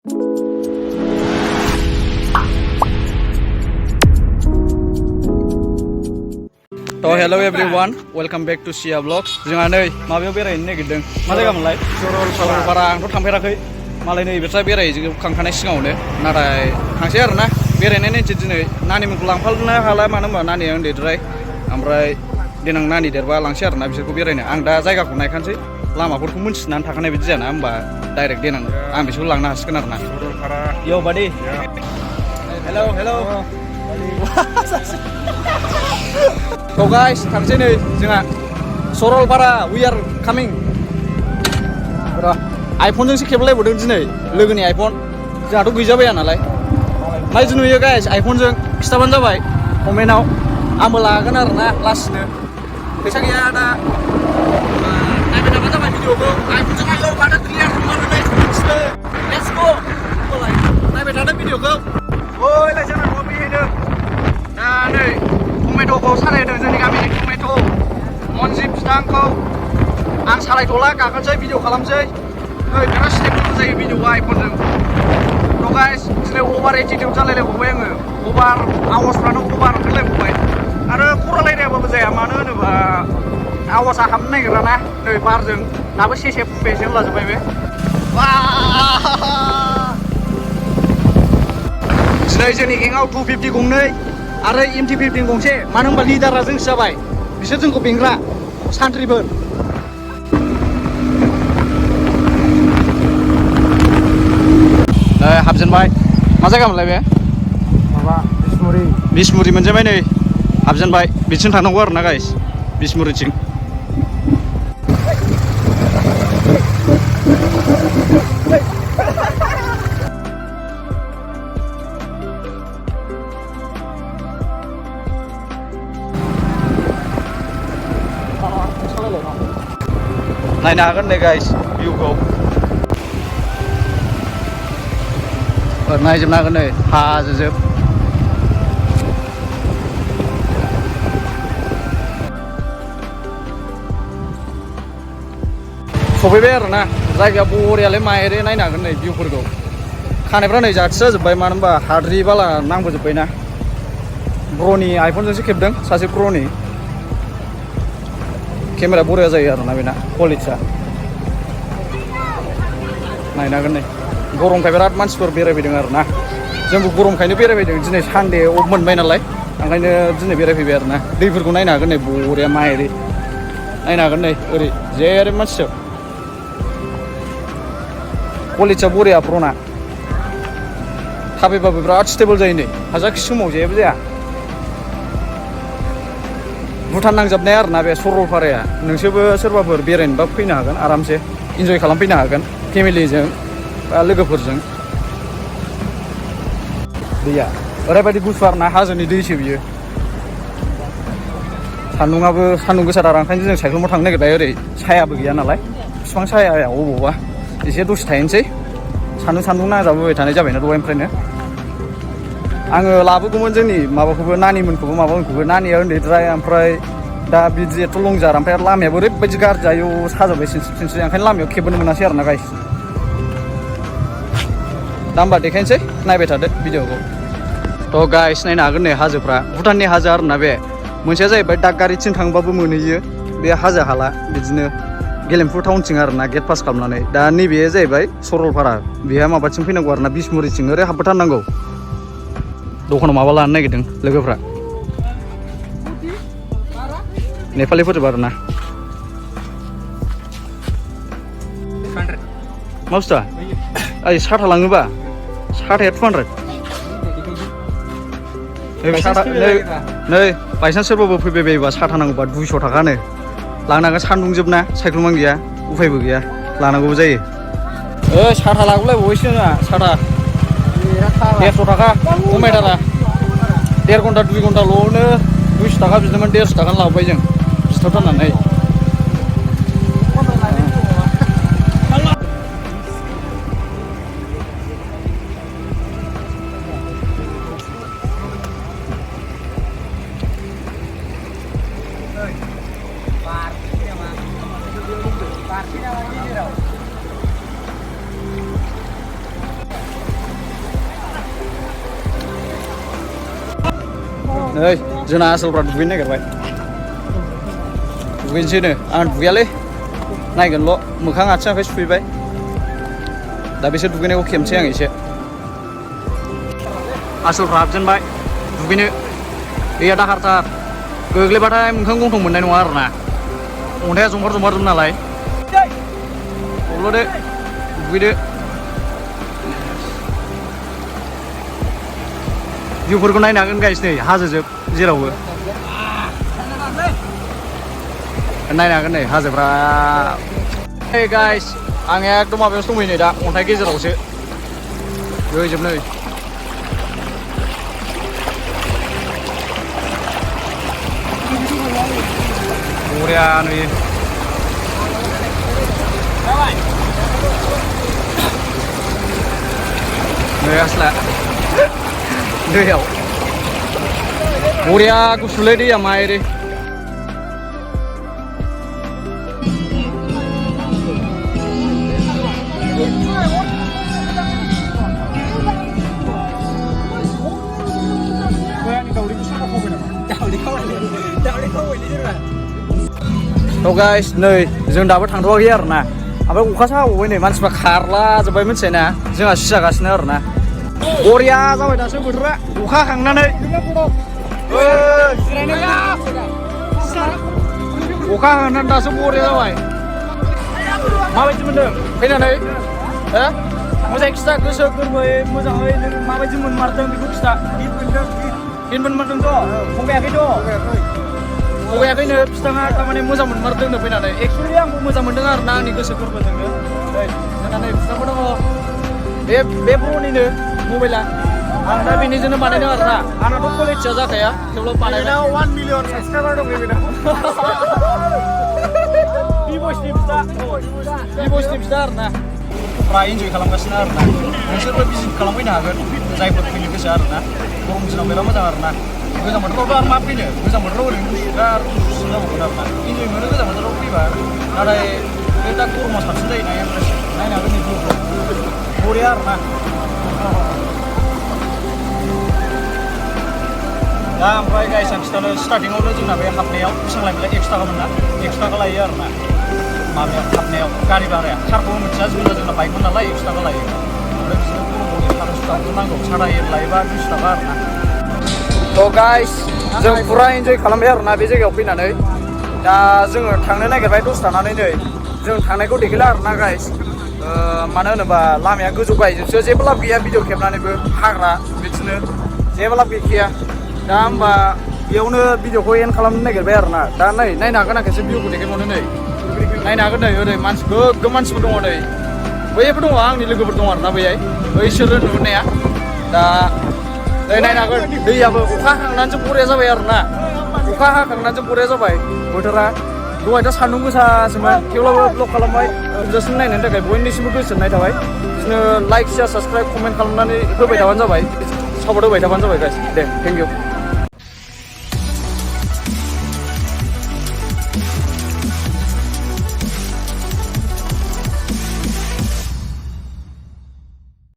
तो hello everyone welcome back to Siya blogs जोंहा नै माबायाव बेरायनो नागिरदों मा जायगा मोनलाय सरलपारा आंथ' थांफेराखै मालाय नै बिस्रा बेरायहैखांखानाय सिगाङावनो नाथाय थांसै आरोना बेरायनाय नायनोसै दिनै नानिमोनखौ लांफानो हाला मानो होनबा नानिया उन्दैद्राय ओमफ्राय देनां नानि देरबा लांसै आरोना बिसोरखौ बेरायनो आं दा जायगाखौ नायखानोसै लामाफोरखौ मिन्थिनानै थाखानाय बायदि जायाना होमबा डाइरेक्ट देनां आं बिसोरखौ लांनो हासिगोन आरोना यो बादि हेलो हेलो So guys, थांसै नै जोंहा सरलपारा we are coming. आइफनजोंसो खेबलायबावदों दिनै लोगोनि आइफन जोंहाथ' गैजाबाया नालाय माबायदि नुयो गाइस आइफनजों खिथाबानो जाबाय कमेन्टआव आंबो लागोन आरोना लासैनो फैसा गैया दा नायबाय थाबानो जाबाय भिडिअखौ आइफनजों आइल' माथो क्लियार नङा लेट्स गो नायबाय थादों भिडिअखौ ओइलाय जोंना न'आव फैदों दा नै टमेट'खौ सालायदों जोंनि गामिनि टमेट' मनजि बिफांखौ आं सालायथ'ला गाखोनोसै भिडिअ खालामसै नै बिराद स्टेपल जायो भिडिअआ आइफनजों थ' गाइस दिनै अभार एटिटिउड जालायलायबावबाय आङो अभार आवाजफ्रानो अभार ओंखारलायबावबाय आरो खरालायनायाबाबो जाया मानो होनोबा आवाजआ हाबनो नागिरा ना नै बारजों दाबो सेसे फुफेसो होनलाजोब्बाय बे दिनै जोंनि गेंआव 250 गंनै आरो MT-15 गंसे मानो होनबा लिडारा जोंसो जाबाय बिसोर जोंखौ बेंग्रा सान्थ्रिफोर हाबजेनबाय मा जायगा मोनलाय बे माबा बिसमुरि मोनजेनबाय नै हाबजेनबाय बिथिं थांनांगौ आरोना गाइस बिसमुरिथिं नायनो हागोन दे गाइस भिउखौ नायजोबनो हागोन नै हाजोजोब सफैबाय आरोना जायगाया बरियालाय माइरे नायनो हागोन नै भिउफोरखौ खानायफ्रा नै जाथि जाजोब्बाय मानो होनबा हाद्रि बाला नांबोजोब्बायना ब्र'नि आइफनजोंसो खेबदों सासे ब्र'नि केमेरा बरिया जायो आरोना बेना क्वालिटिया नायनो हागोन नै गरमखाय बिराद मानसिफोर बेरायफैदों आरोना जोंबो गरमखायनो बेरायफैदों दिनै सानडे अफ मोनबाय नालाय ओंखायनो दिनै बेरायफैबाय आरोना दैफोरखौ नायनो हागोन नै बरिया माइरि नायनो हागोन नै ओरै जेरै मानसिजों क्वालिटिया बरिया ब्र'ना थाबायबाबो बिराद स्टेबल जायो नै हाजारखि समाव जेबो जाया भुटान नांजाबनाय आरोना बे सरलपाराया नोंसोरबो सोरबाफोर बेरायनोबा फैनो हागोन आरामसे इन्जय खालामफैनो हागोन फेमिलिजों बा लोगोफोरजों दैया ओरैबायदि गुसु आरोना हाजोनि दैसो बियो सान्दुं गोसाथार ओंखायनो जों साइकेलाव थांनो नागिरबाय ओरै सायाबो गैया नालाय बिफां सायायाव अबावबा एसे दसे थाहैनोसै सान्दुं नांजाबोबाय थानाय जाबायना दहायनिफ्रायनो आङो लाबोगौमोन जोंनि माबाखौबो नानिमोनखौबो नानिया उन्दैद्राय ओमफ्राय दा बिदि एथ' लंजार ओमफ्राय लामायाबो ओरैबायदि गाज्रि जायो साजाबाय सिनस्रि ओंखायनो लामायाव खेबबोनो मोनासै आरोना गाइस दा होमबा देखायनोसै नायबाय थादो भिडिअखौ थ' गाइस नायनो हागोन नै हाजोफ्रा भुटाननि हाजो आरोना बे मोनसेया जाहैबाय दागगारिथिं थांबाबो मोनहैयो बे हाजो हाला बिदिनो गेलेमफु टाउनथिं आरोना गेट पास खालामनानै दा नैबे जाहैबाय सरलपारा बेहा माबाथिं फैनांगौ आरोना बिसमुरिथिं ओरै हाबबोथारनांगौ दखानाव माबा लानो नागिरदों लोगोफ्रा नेपालिफोरजों आरोना मा बुस्थुआ ओइ साथा लाङोबा साथाया 200 नै बायसान्स सोरबाबो फैबाय बायोबा साथा नांगौबा 200 थाखानो लांनांगोन सान्दुंजोबना साइकेलमान गैया उफायबो गैया लानांगौबो जायो साथा लाबोलायबावबायसो जोंहा साथा 150 थाखा खमायथारा 1.5 घन्टा 2 घन्टाल'नो 200 थाखा बिदोंमोन 150 थाखानो लाबोबाय जों बिथावथारनानै नै जोंना आसोलफ्रा दुगैनो नागिरबाय दुगैनोसैनो आं दुगैयालै नायगोनल' मोखां आथिं आखाइ सुफैबाय दा बिसोर दुगैनायखौ खेबसै आं एसे आसोलफ्रा हाबजेनबाय दुगैनो दैया दाहारथार गोग्लैबाथाय मोखां गन्थं मोननाय नङा आरोना अन्थाइया जंगार जंगारजोब नालाय गब्ल'दो दुगैदो भिउफोरखौ नायनो हागोन गाइस नै हाजोजोब जेरावबो नायनो हागोन नै हाजोफ्रा hey गाइस आं एकदम माबायावसो दंहैयो नै दा अन्थाइ गेजेरावसो गोजोब नै बरिया नुयो नै आसला दैयाव बरिया गुसुलै दैया माइरै थ' गाइस नै जों दाबो थांथ'वाखै आरोना ओमफ्राय अखासो हाबावबाय नै मानसिफ्रा खारला जोब्बाय मिथिबाय ना जोंहा सिजागासिनो आरोना बरिया जाबाय दासो बोथोरा अखा हाखांनानै अखा हाखांनानै दासो बरिया जाबाय माबायदि मोनदों फैनानै हो मोजाङै खिथा गोसो गोरबोयै मोजाङै नों माबायदि मोनमारदों बेखौ खिथा हिट मोनमारदोंथ' थगायाखैनो बिथाङा थारमाने मोजां मोनमारदोंनो फैनानै एक्सुवेलि आंबो मोजां मोनदों आरोना आंनि गोसो गोरबोजोंनो फैनानै बिथांबो दङ बे ब्र'निनो मबाइला आं दा बेनिजोंनो बानायदों आरोना आंनाथ' क्वालिटिया जाखाया थेवब्लाबो बानायदों 1 मिलियन साबसक्राइबार दं बेना भिभ'सनि फिथा आरोना फ्रा इन्जय खालामगासिनो आरोना नोंसोरबो भिजिट खालामफैनो हागोन जायफोर फैनो गोसो आरोना गरम दिनाव बिराद मोजां आरोना गोजां बोथोरावथ' आरो मा फैनो गोजां बोथोराव ओरैनो गुसुखा आरो गुसुसिन जाबावगोन आरोना इन्जय मोनो गोजां बोथोराव फैबा नाथाय बे दा गरमाव साबसिन जायो नाया नायनो हागोन नै बरिया आरोना दा ओमफ्राय गाइस आं खिथानो स्टार्टिङावनो जोंना बे हाबनायाव बेसेबां लायोमोनलाय 1 थाखा मोन ना 1 थाखा लायो आरोना माबायाव हाबनायाव गारि भाराया कारखौ मिथिया जोंना बाइकमोन नालाय 1 थाखा लायो ओमफ्राय बिदिनो गरमाव 500 थाखा नांगौ सारा एरि लायोबा 200 थाखा आरोना थ' गाइस जों फुरा इन्जय खालामबाय आरोना बे जायगायाव फैनानै दा जोङो थांनो नागिरबाय दसे थानानै नै जों थांनायखौ देखायला आरोना गाइस मानो होनोबा लामाया गोजौ गाहायजोंसो जेबो लाब गैया भिडिअ खेबनानैबो हाग्रा बिदिनो जेबो लाब गैखाया दा होमबा बेयावनो भिडिअखौ एन्ड खालामनो नागिरबाय आरोना दा नै नायनो हागोन आं खेबसे भिडिअखौ देखायबावनो नै नायनो हागोन नै ओरै मानसि गोगोम मानसिफोर दङ नै बैबो दङ आंनि लोगोफोर दङ आरोना बैहाय बैसोरो नुहुरनाया दा नै नायनो हागोन दैयाबो अखा हाखांनानैसो बरिया जाबाय आरोना अखा हाखांनानैसो बरिया जाबाय बोथोरा दहायथ' सान्दुं गोसासोमोन थेवब्लाबो ब्लग खालामबाय जोबजासिम नायनायनि थाखाय बयनिसिमबो गोजोननाय थाबाय बिदिनो लाइक शेयार साबसक्राइब कमेन्ट खालामनानै होबाय थाबानो जाबाय सापर्ट होबाय थाबानो जाबाय गाइस दे थेंक इउ